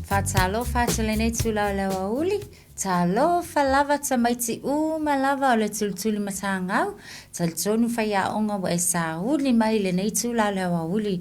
Faatalofa atu lenei itula o le aoauli, talofa lava tamaiti uma lava o le tulituli matagau, talitonu faiaoga ua e sauni mai i lenei itula o le aoauli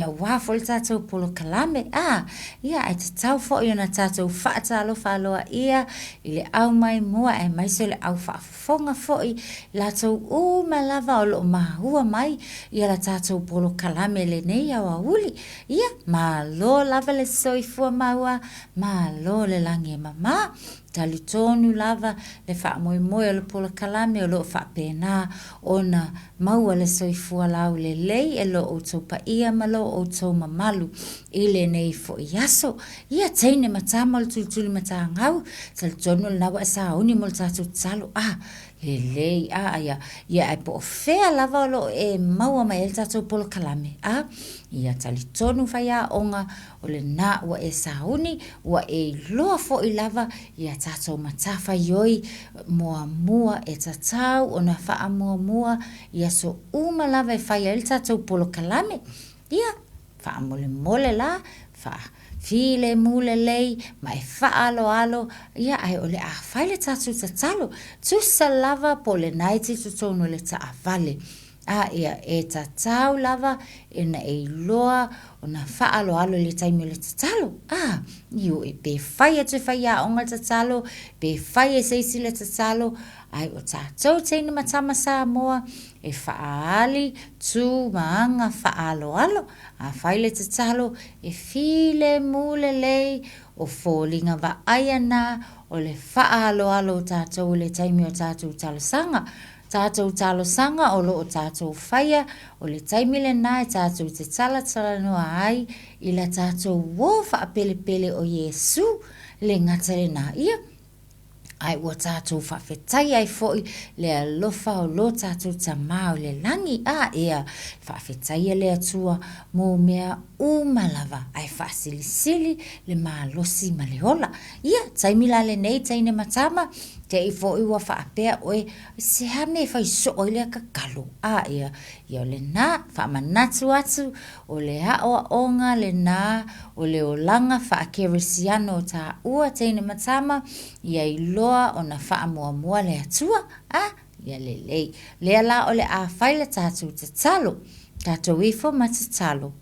aua foi le tatou polokalame. A, ia ae tatau foi ona tatou faatalofa aloaia i le au maimoa aemaise o le au faafofoga foi, i latou uma lava o lo o maua mai i la tatou polokalame i lenei aoauli. Ia, malo lava le soifua maua, malo le lagi e mama. Talitonu lava le faamoemoe o le polokalame o lo o faapena ona maua le soifua laulelei e lo outou paia ma lo outou mamalu i lenei foi aso. Ia, teine ma tama o le tulitulimatagau, talitonu o lena ua e sauni mo le tatou tatalo. A, lelei, a ia, ia ae po o fea lava o lo o e maua mai ai le tatou polokalame, a, ia talitonu faiaoga o lena ua e sauni, ua e iloa foi lava ia tatou matafaioi muamua e tatau ona faamuamua i aso uma lava e fai ai le tatou polokalame. Ia, faamolemole la, faafilemu lelei ma e faaaloalo, ia ae o le a fai le tatou tatalo. Tusa lava po o lena e te i totonu o le taavale, a ia, e tatau lava ona e iloa ona faaaloalo i le taimi o le tatalo. A, ioe, pe fai atu e faiaoga le tatalo, pe fai e se isi le tatalo, ae o tatou teine ma tama Samoa, e faaali tu ma aga faaaloalo. A fai le tatalo, e filemu lelei, o foliga vaaia na o le faaaloalo o tatou i le taimi o tatou talosaga. Tatou talosaga o lo o tatou faia, o le taimi lena e tatou te talatalanoa ai i la tatou uō faapelepele o Iesu, le gata lena ia, ae ua tatou faafetai ai foi le alofa o lo tatou Tamā o le lagi. A ea, faafetaia le Atua mo mea uma lava, ae faasilisili le malosi ma le ola. Ia, taimi la lenei teine ma tama, te i foi ua faapea oe, se a mea e fai soo ai lea tatalo? A ea, ia o lena, faamanatu atu, o le aoaoga lena o le olaga faakerisiano o taua teine ma tama, ia iloa ona faamuamua le Atua. A, ia lelei. Lea la o le a fai le tatou tatalo. Tatou ifo ma tatalo.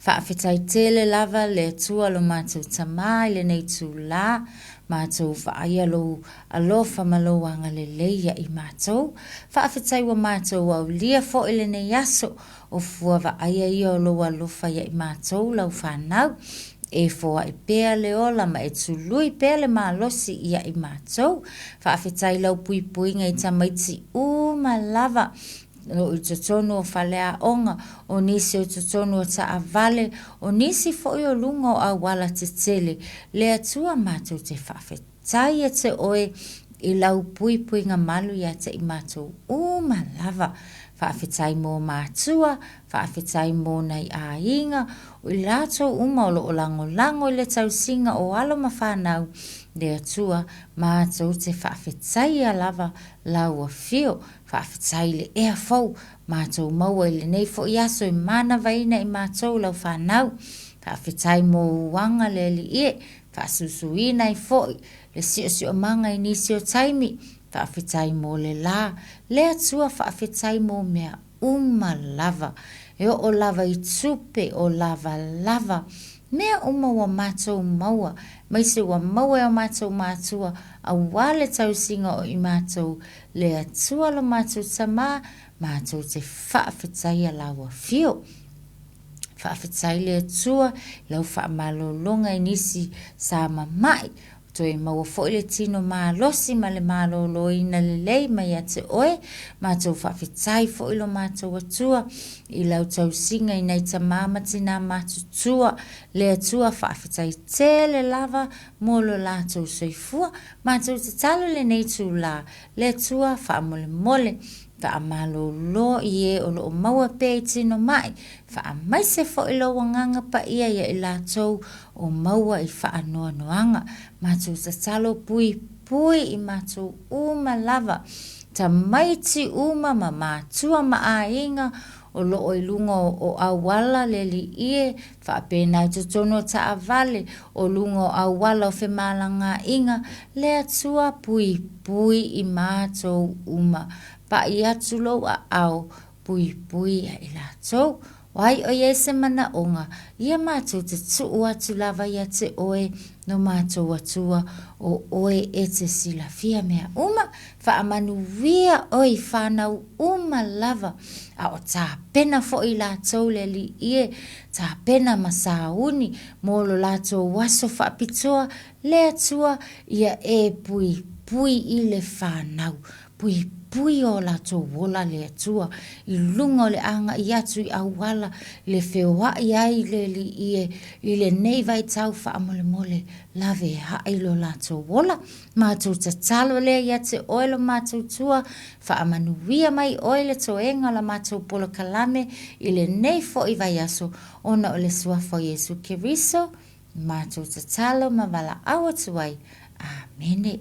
Faafetai tele lava le Atua lo matou Tamā i lenei itulā, matou vaaia lou alofa ma lou agalelei ia i matou. Faafetai ua matou aulia foi lenei aso, o fua vaaia ia o lou alofa ia i matou lau fanau. E foai pea le ola ma e tului pea le malosi ia i matou. Faafetai lau puipuiga i tamaiti uma lava o i totonu o faleaoga, o nisi o i totonu o taavale, o nisi foi o luga o auala tetele. Le Atua matou te faafetai ia te Oe i lau puipuiga malu ia te i matou uma lava. Faafetai mo matua, faafetai mo nai aiga, o i latou uma o lo o lagolago i le tausiga o alo ma fanau, le Atua matou te faafetaia lava lau afio. Faafetai i le ea fou matou maua i lenei foi aso e manavaina i matou lau fanau. Faafetai mo ou aga le Alii e faasusuina ai foi le siosiomaga i nisi o taimi. Faafetai mo le la, le Atua faafetai mo mea uma lava. E oo lava i tupe o lavalava, mea uma ua matou maua, aemaise ua maua e o matou matua aua le tausiga o i matou Le Atua lo matou Tamā, matou te faafetaia lau afio. Faafetai le Atua i lau faamalologa i nisi sa mama'i, toe maua foi le tino malosi ma le maloloina lelei mai ia te oe. Matou faafetai foi lo matou Atua i lau tausiga i nai tamā ma tinā matutua. Le Atua faafetai tele lava mo lo latou soifua. Matou tatalo i lenei itulā, Le Atua, faamolemole, faamalolo i e o lo o maua pea i tino ma'i, faamaise foi Lou Agaga Paia ia i latou o maua i faanoanoaga. Matou tatalo puipui i matou uma lava, tamaiti uma ma matua ma aiga, o loo i luga o auala le Alii e, faapena i totonu o taavale, o luga o auala o femalagaaiga, le Atua puipui i matou uma. Pai atu lou aao, puipui ia i latou. O ai o i ai se manaoga, ia matou te tuu atu lava ia te oe no matou Atua, o oe e te silafia mea uma. Faamanuia oe i whanau uma lava, a o tapena foi i latou le Alii e, tapena ma sauni mo lo latou aso faapitoa, le Atua ia e puipui i le whanau. Puipui o latou ola le Atua i luga o le agai atu i auala le feoai ai le Alii e i lenei vaitau faamolemole laveai lo latou ola. Matou tatalo lea ia te oe lo matou Atua, faamanuia mai oe le toega o la matou polokalame i lenei foi vaiaso ona o le Suafa o Iesu Keriso, matou tatalo ma valaau atu ai. Amene.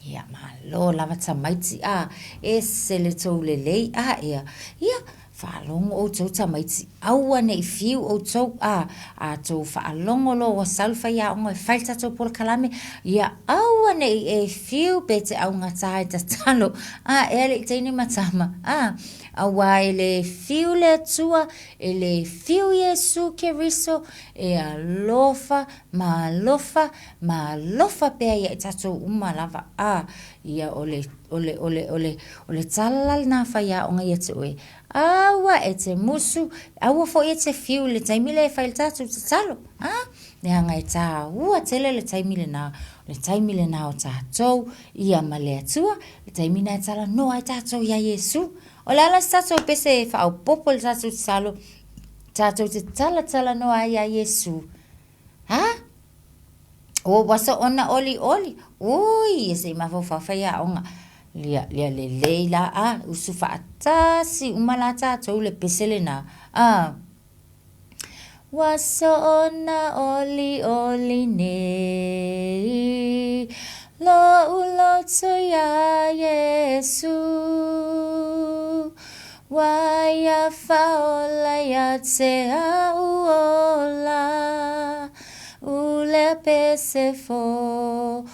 Ia, malo lava tamaiti, a, ese le tou lelei, a, ea, ia, faalogo outou tamaiti, aua ne i fiu outou, a, a tou faalogo loa ua sau le faiaoga e fai le tatou polokalame, ia aua ne i e fiu pe te augata e tatalo, a, ea alii teine ma tama, a, auā e le fiu le Atua, e le fiu Iesu Keriso, e alofa ma alofa ma alofa pea ia i tatou uma lava, a, ia o le, o le, o le, o le, o le tala la lena a faiaoga ia te oe, aua e te musu, aua foi e te fiu i le taimi lea e fai ai le tatou tatalo, a, leaga e tāua tele le taimi lena, o le taimi lena o tatou ia ma le Atua, le taimi lena e talanoa ai tatou iā Iesu. O le a la se tatou pese e faaopoopo i le tatou tatalo, tatou te talatalanoa ai iā Iesu? Ha? Ua ua soona olioli. Ui, e se i mafaufau faiaoga. Ia, ia lelei la, a, usu faatasi uma la tatou le pese lena. A. Ua soona olioli nei, lo'u loto iā Iesu. Ua ia faaola ia te a'u ola, U lea pese fou,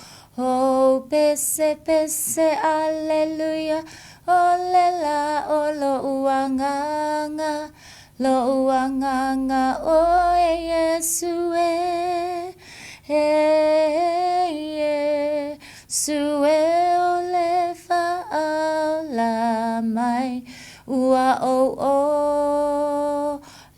pese, pese, aleluia, O le la o lo'u agaga, lo'u agaga oe Iesu e, e Iesu e o le faaola mai, ua ou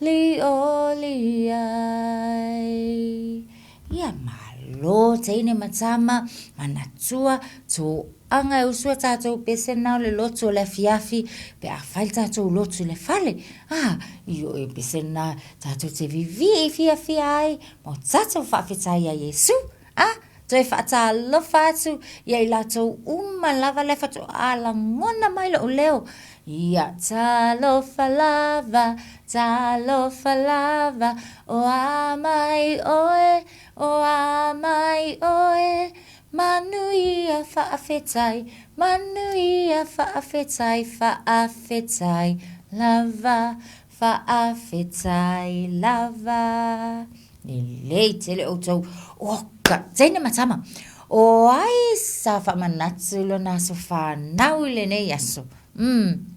olioli ai. Ia malo teine ma tama, manatua toaga e usu a tatou pese na o le lotu o le afiafi pe a fai le tatou lotu i le fale. A, ioe pese na tatou te vivii fiafia ai ma o tatou faafetai ia Iesu. A, toe faatalofa atu ia i latou uma lava lea faatoa lagona mai lo'u leo. Ia talofa lava, talofa lava, o a mai oe, o a mai oe, manuia faafetai, manuia faafetai, faafetai lava, faafetai lava. Lelei tele outou. Oka, teine ma tama. O ai sa faamanatu lona aso fanau i lenei aso? Mm.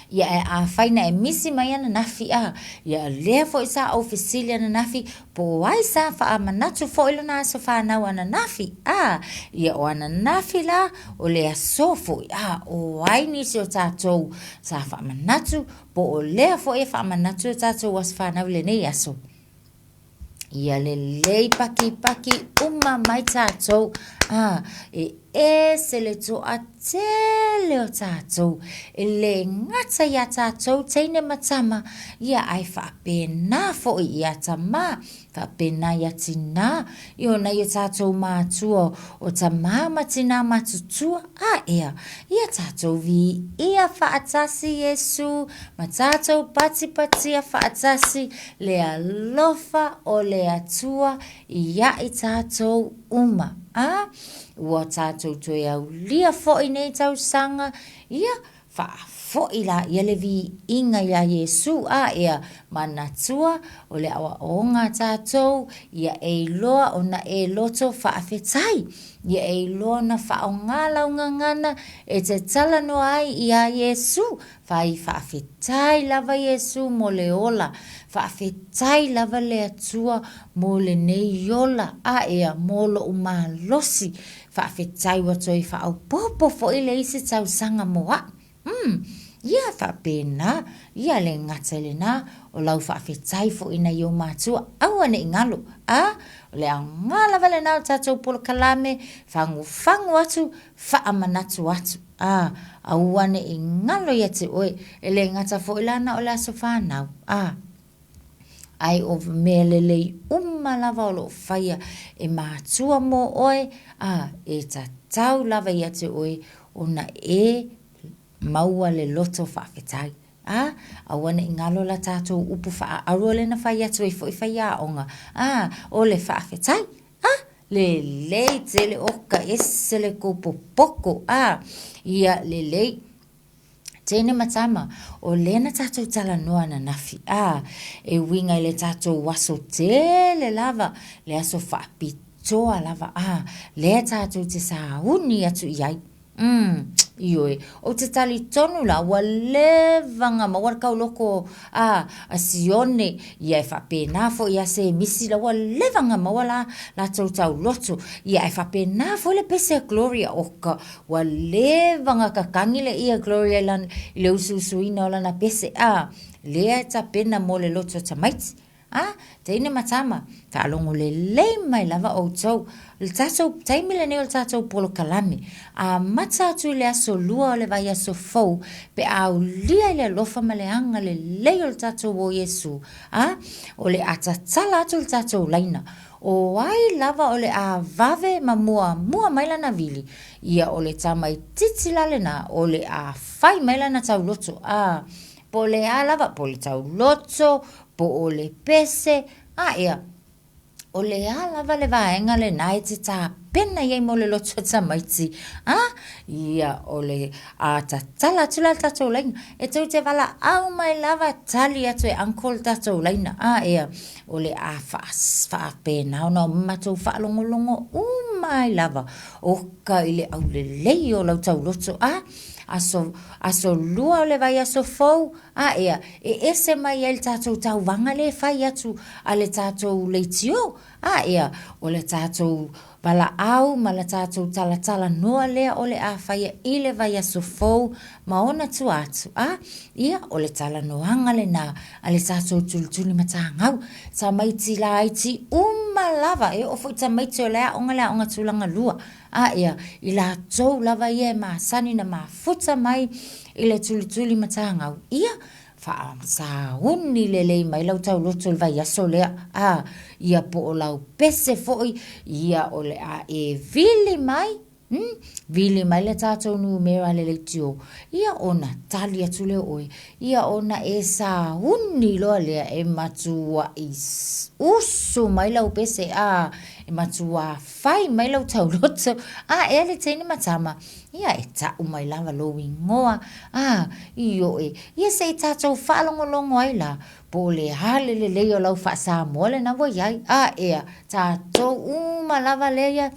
Ia e afai na e misi mai ananafi a, ia lea foi sa ou fesili ananafi, po o ai sa faamanatu foi lona aso fanau ananafi a, ia o ananafi la, o le aso foi a, o ai nisi o tatou sa faamanatu, Po o lea foi e faamanatu o tatou aso fanau i lenei aso. Ia lelei pakipaki uma mai tatou. A, e ese le toatele o tatou. E le gata iā tatou teine ma tama, ia ae faapena foi iā tamā, faapena iā tinā, i o nai o tatou mātua o tamā ma tinā matutua, a ea, ia tatou viia faatasi Iesu ma tatou patipatia faatasi le alofa o le Atua ia i tatou uma. A, ua tatou toe aulia foi nei tausaga, ia, Faafetai. Fo'i laia le viiga iā Iesu a ea manatua o le aoaoga a tatou ia e iloa ona e loto faafetai, ia e iloa ona faaaoga lau gagana e te talanoa ai iā Iesu. Fai faafetai lava Iesu mo le ola, faafetai lava le Atua mo lenei ola a ea mo lo'u malosi, faafetai ua toe faaopoopo foi le isi tausaga mo a'u. Umm, ia faapena, ia le gata i lena, o lau faafetai foi i nai ou matua, aua ne i galo, a, o le aoga lava lena o le tatou polokalame, fagufagu atu, faamanatu atu, a, aua ne i galo ia te oe, e le gata foi la na o le aso fanau, a, ae o mea lelei uma lava o lo o faia e matua mo oe, a, e tatau lava ia te oe ona e maua le loto faafetai. A, aua ne i galo la tatou upu faaauro lea na fai atu ai foi faiaoga, a, o le faafetai. A, lelei tele, oka ese le kou popoko, a, ia lelei. Teine ma tama, o lea na tatou talanoa ananafi, a, e uiga i le tatou aso tele lava, le aso faapitoa lava, a, lea tatou te sauni atu i ai. Umm, ioe, ou te talitonu la ua leva ona maua le tauloko a, a Sione, ia e faapena foi ia Semisi la ua leva ona maua la latou tauloto, ia ae faapena foi le pese a Gloria, oka, ua leva ona tatagi le ie a Gloria i le usuusuina o lana pese, a, lea e tapena mo le loto tamaiti. A, teine ma tama, faalogo lelei mai lava outou. O le tatou taimi lenei o le tatou polokalame, amata atu i le aso lua o le vaiaso fou, pe a aulia i le alofa ma le agalelei o le tatou o Iesu, a, o le a tatala atu le tatou laina. O ai lava o le a vave ma muamua mai lana vili, ia o le tamaitiiti la lena o le a fai mai lana tauloto, a, Po o le a lava, po o le tauloto, po o le pese, a ea, o le a lava le vaega lena e te tapena i ai mo le loto tamaiti, a, ia, o le a tatala atu la le tatou laina. E tou te valaau mai lava, tali atu e uncle le tatou laina, a ea, o le a faapena ona matou faalogologo uma ai lava, oka i le aulelei o lau tauloto, a. Aso, aso lua o le vaiaso fou, a ea, e ese mai ai le tatou tauvaga lea e fai atu a le tatou leitio, a ea, o le tatou valaau ma le tatou talatalanoa lea o le a faia i le vaiaso fou ma ona tua atu, a, ia, o le talanoaga lena a le tatou tulituli matagau, tamaiti laiti uma lava, e oo foi i tamaiti o la e aoga i le aoga tulaga lua. A ia, i latou lava ia e masani na mafuta mai i le tulituli matagau, ia, faasauni lelei mai lau tauloto i le vaiaso lea, a, ia po o lau pese foi, ia o le a e vili mai, umm, vili mai le tatou numera a le leitio, ia ona tali atu lea o oe, ia ona e sauni loa lea e matua'i usu mai lau pese, a, e matuā fai mai lau tauloto, a ea le teine ma tama, ia e ta'u mai lava lou igoa, a, ioe, ia se i tatou faalogologo ai la, po o le a le lelei o lau faa-Samoa lena ua i ai, a ea, tatou uma lava lea ia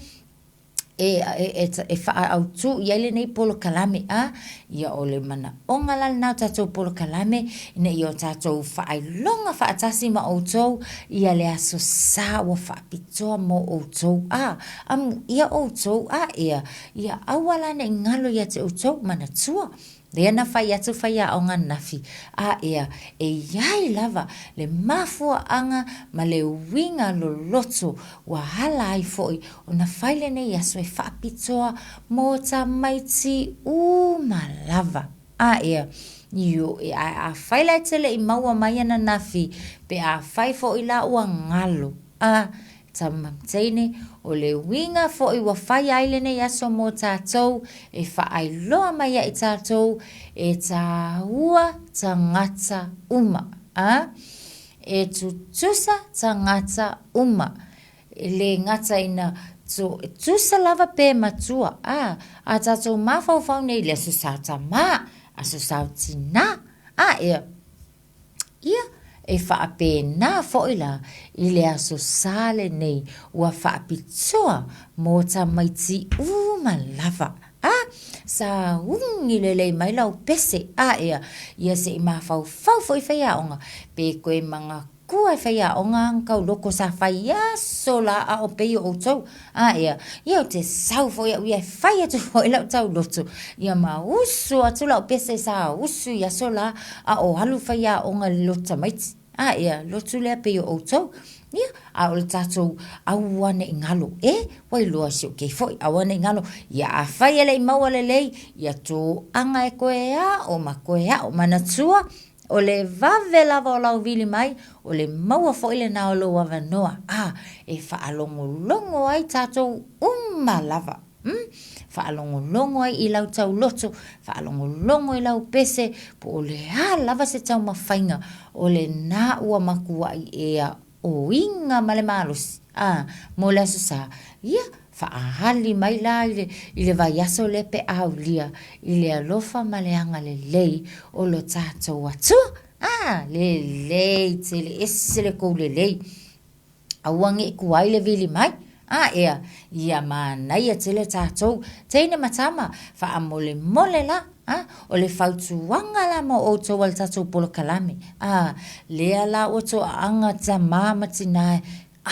e faaautu i ai lenei polokalame, a, ia o le manaoga la lena o tatou polokalame, ina ia o tatou faailoga faatasi ma outou ia le Aso Sa ua faapitoa mo outou, a, amuia outou, a ea, ia aua la ne i galo ia te outou, manatua, lea na fai atu faiaoga ananafi, a ea, e i ai lava le mafuaaga ma le uiga loloto ua ala ai foi ona fai lenei aso e faapitoa mo tamaiti uma lava. A ea, ioe, ae afai la e te le i maua mai ananafi, pe afai foi la ua galo, a, tama teine, o le uiga foi ua fai ai lenei aso mo tatou, e faailoa mai ai tatou, e tāua tagata uma, a, e tutusa tagata uma. E le gata ina tusa lava pe matua, a, a tatou mafaufau nei i le Aso Sa Tama. Aso Sa o Tinā. A ea, ia, e faapena foi la i le Aso Sa lenei ua faapitoa mo tamaiti uma lava. A, sauni lelei mai lau pese, a ea, ia se i mafaufau foi faiaoga pe koe manatua e faiaoga ana tauloko sa fai aso la a o pei o outou. A ea, ia ou te sau foi au ia e fai atu foi lau tauloto, ia ma usu atu lau pese sa usu i aso la a o alu faiaoga i le lotu tamaiti. A ea, lotu lea pei o outou. Ia, a o le tatou aua ne i galo, e, ua iloa e si ou kei foi, aua ne i galo, ia afai e le i maua lelei, ia toaga e koe aʻo ma koe aʻo. Manatua, o le vave lava o lau vili mai, o le maua foi lena o lou avanoa, a, e faalogologo ai tatou uma lava. Umm, faalogologo ai i lau tauloto, faalogologo i lau pese, po o le a lava se taumafaiga, o lena ua matuai e aoina ma le malosi, a, mo le Aso Sa, ia, faaali mai la i le, i le vaiaso lea pe a aulia i le alofa ma le agalelei o lo tatou Atua. A, lelei tele, ese le tou lelei. Aua ne i tuai le vili mai. A ea, ia manaia tele tatou, teine ma tama, faamolemole la, a, o le fautuaga la mo outou a le tatou polokalame, a, lea la ua toaaga tama ma tina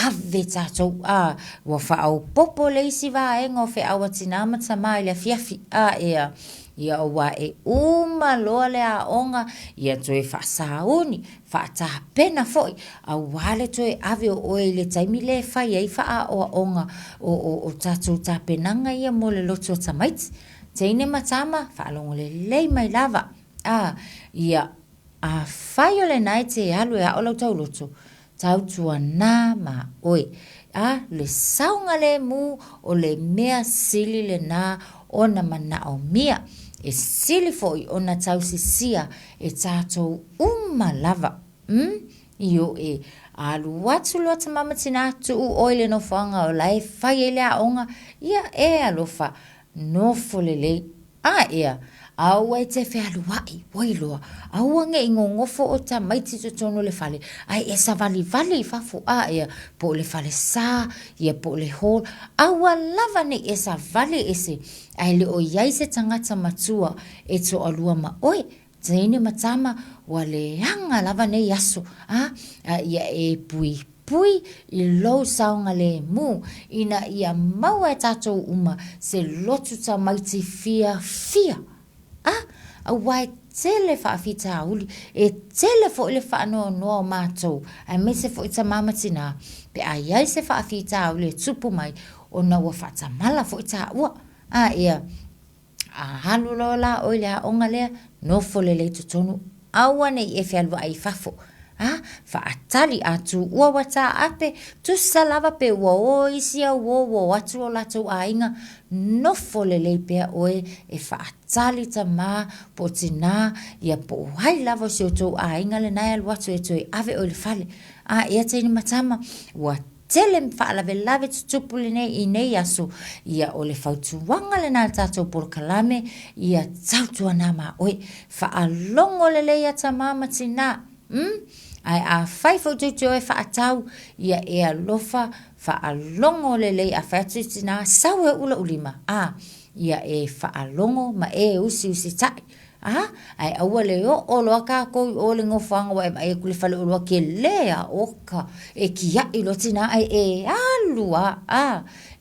ave tatou, a, ua faaopoopo le isi vaega o feau a tina ma tama i le afiafi, a ea, ia ua e uma loa le aoga, ia toe faasauni, faatapena foi aua le toe ave o oe i le taimi lea e fai ai faaaoaoga o tatou tapenaga ia mo le lotu a tamaiti. Teine ma tama, faalogo lelei mai lava, a, ia, afai o lena e te alu e aʻo lau tauloto, tautuana ma oe. A, le saogalemu o le mea sili lena ona manaomia. E sili foi ona tausisia e tatou uma lava. Umm, ioe, alu atu loa tama ma tina, tuu oe i le nofoaga o la e fai ai le aoga, ia e alofa, nofo lelei. A ea, aua e te fealuai, ua iloa, aua ne i nonofo o tamaiti i totonu o le fale, ae e savalivali i fafo, a ea, po o le falesa, ia po o le hall, aua lava ne i e savali ese, ae le o i ai se tagata matua e toalua ma oe, teine ma tama, ua leaga lava nei aso, a, a ia e puipui i lou saogalemu, ina ia maua e tatou uma se lotu tamaiti fiafia. A, aua e tele faafitauli, e tele foi le faanoanoa o matou, aemaise foi tama ma tina, pe a i ai se faafitauli e tupu mai, ona ua faatamala foi taua. A, ia, a alu loa la ʻoe i le aoga lea, nofo lelei i totonu, aua ne i e fealuai i fafo. A, faatali, a tuua ua taape, tusa lava pe ua o isi au uo ua o atu o latou aiga, nofo lelei pea ʻoe e faatali tamā po o tinā, ia po o ai lava o si outou aiga lena e alu atu e toe ave ʻoe i le fale. A ea teine ma tama, ua tele faalavelave tutupu lenei i nei aso, ia o le fautuaga lena a le tatou polokalame, ia tautuana ma oe. Faalogo lelei a tamā ma tinā, umm, ae afai foi tou te o e faatau, ia e alofa, faalogo lelei, a fai atu i tinā, sau e uʻu loʻu lima, a, ia e faalogo ma e usiusitai. A, ae aua le oo loa kākou i o le nofoaga ua e vaai atu le faleoloa kele a oka e kiaʻi loa tinā ae e alu a, a,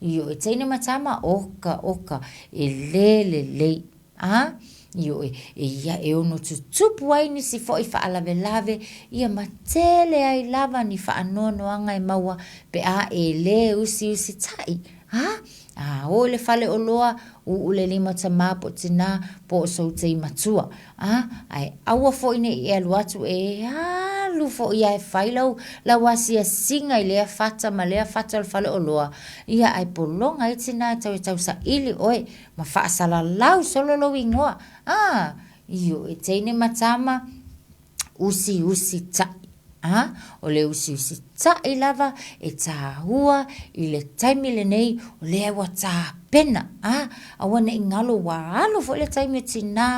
ioe teine ma tama, oka, oka, e lē lelei, a, ioe, e ia e ono tutupu ai nisi foi faalavelave, ia ma tele ai lava ni faanoanoaga e maua pe a e lē usiusitai, a, a o i le faleoloa, Uʻu le lima tamā po o tinā po o sou tei matua, a, ae aua foi ne i e alu atu e alu foi a e fai lau, lau asiasiga i lea fata ma lea fata o le faleoloa, ia ae pologa ai tinā e tau e tausaili oe ma faasalalau solo lou igoa, a, ioe teine ma tama, usiusi taʻi. A, o le usiusi taʻi lava e tāua i le taimi lenei o lea ua tapena, a, aua ne i galo ua alu foi le taimi o tinā,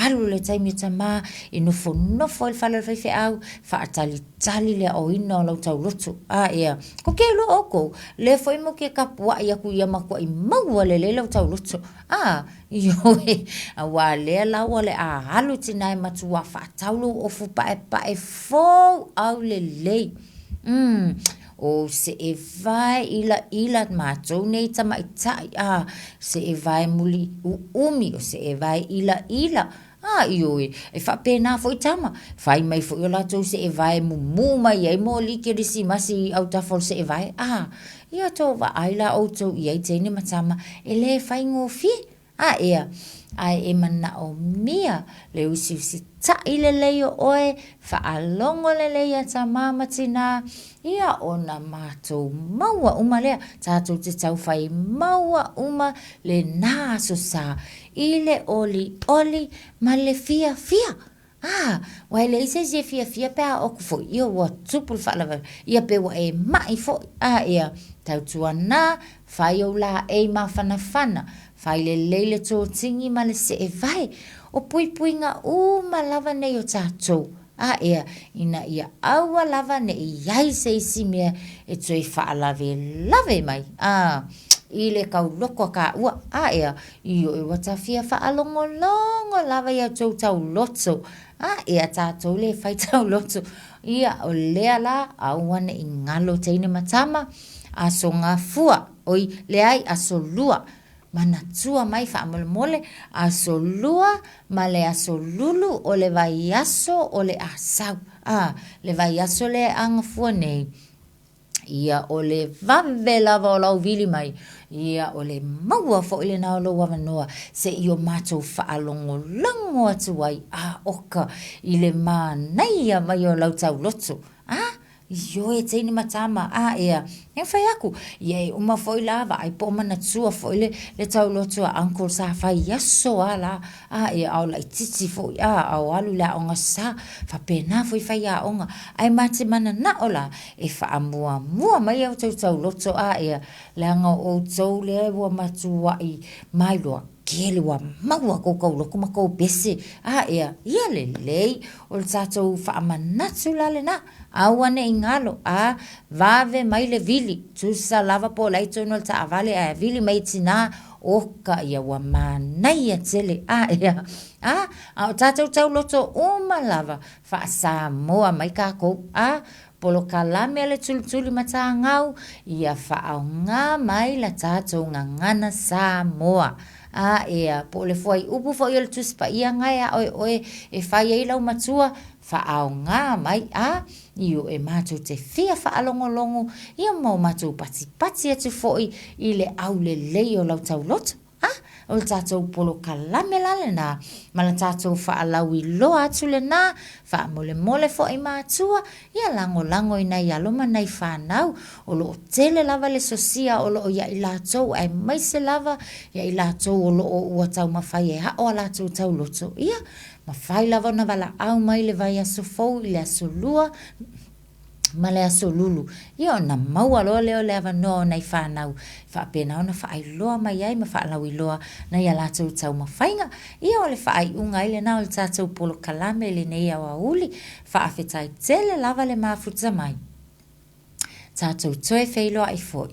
alu le taimi o tamā e nofonofo ai i le fale o le faifeau, faatalitali le aoina o lau tauloto. A, ea, ko ke iloa ʻoukou, lea foi matou te tapuaʻi atu ia matuaʻi maua lelei lau tauloto. A, ioe, auā lea la ua le a alu tinā e matuā faatau lou ofu paepae fou aulelei. Umm, o seʻevae ʻilaʻila matou nei tamaʻitaʻi, a, seʻevae muli ʻuʻumi, o seʻevae ʻilaʻila, a, ioe, e faapena foi tama, fai mai foi o latou seʻevae mumu mai ai moli Kerisimasi i autafa o le seʻevae, a, ia tou vaai la ʻoutou i ai teine ma tama, e le faigofie. A ea, ae e manaʻomia le usiusitaʻi lelei o ʻoe, faalogo lelei iā tamā ma tinā, ia ʻo nā mātou maua uma lea, tātou te tau whai maua uma lenā aso sa, i le ʻoliʻoli ma le fiafia. A, ua e leai se isi e fiafia pe a oku foi, ia ua tupu le faalavelave, ia pe ua e maʻi foi, a ea, tautuanā, fai ou lāʻei mafanafana, fai lelei le tōtigi ma le seʻevae, o puipuiga uma lava nei o tātou, a ea, ina ia aua lava ne i ai se isi mea e toe faalavelave mai, a, i le kauloko a kāua, a ea, Ioe ua ta fia faalogologo lava ia tou tauloto, a ia tatou le fai tauloto, ia o lea la auaneʻi galo teine ma tama, aso gafua, oi leai aso lua, manatua mai faamolemole, aso lua ma le aso lulu o le vaiaso o le Asau, a le vaiaso lea e agafua nei. Ia, ʻo le vave lava o lau wili mai, ia, ʻo le maua foi lena o lou avanoa seʻi o matou faalogologo atu ai a oka i le manaia mai o lau tauloto. A, ioe teine ma tama, a ea, e fai aku, ia e uma foi la, vaai po o manatua foi le, le tauloto a uncle sa fai aso a la, a ea, a o laitiiti foi, a, a o alu i le aoga sa, faapena foi faiaoga, ae ma te mananao la, E faamuamua mai a outou tauloto a ea, leaga o outou lea ua matuaʻi mailoa kele ua maua kou tauloto ma kou pese a ea, ia lelei o le tatou faamanatu la lena, auaneʻi galo a vave mai le wili, tusa lava po o la e i totonu o le taavale ae wili mai tinā, oka ia ua manaia tele a ea, a, a o tatou tauloto uma lava Faa-Samoa mai kākou, a polokalame a le tulituli matagau, ia faaaoga mai la tatou gagana Samoa. A ea, po o le fuaiupu foi o le Tusi Paia gae aʻo e ʻoe e fai ai lau matua, faaaoga mai, a i o e matou te fia faalogologo ia ma o matou patipati atu foi i le aulelei o lau tauloto. A, o le tatou polokalame la lena, ma le tatou faalauiloa atu lena, faamolemole foi matua, ia lagolago i nai alo ma nai fanau, o lo o tele lava le sosia o lo o ia i latou aemaise lava ia i latou o lo o ua taumafai e aʻo a latou tauloto, ia, mafai lava ona valaau mai le vaiaso fou i le aso lua, ma le aso lulu, ia ona maua loa lea o le avanoa o nai fanau e faapena ona faailoa mai ai ma faalauiloa nai a latou taumafaiga. Ia o le faaiuga ai lena o le tatou polokalame i lenei aoauli, faafetai tele lava le mafuta mai. Tatou toe feiloai foi.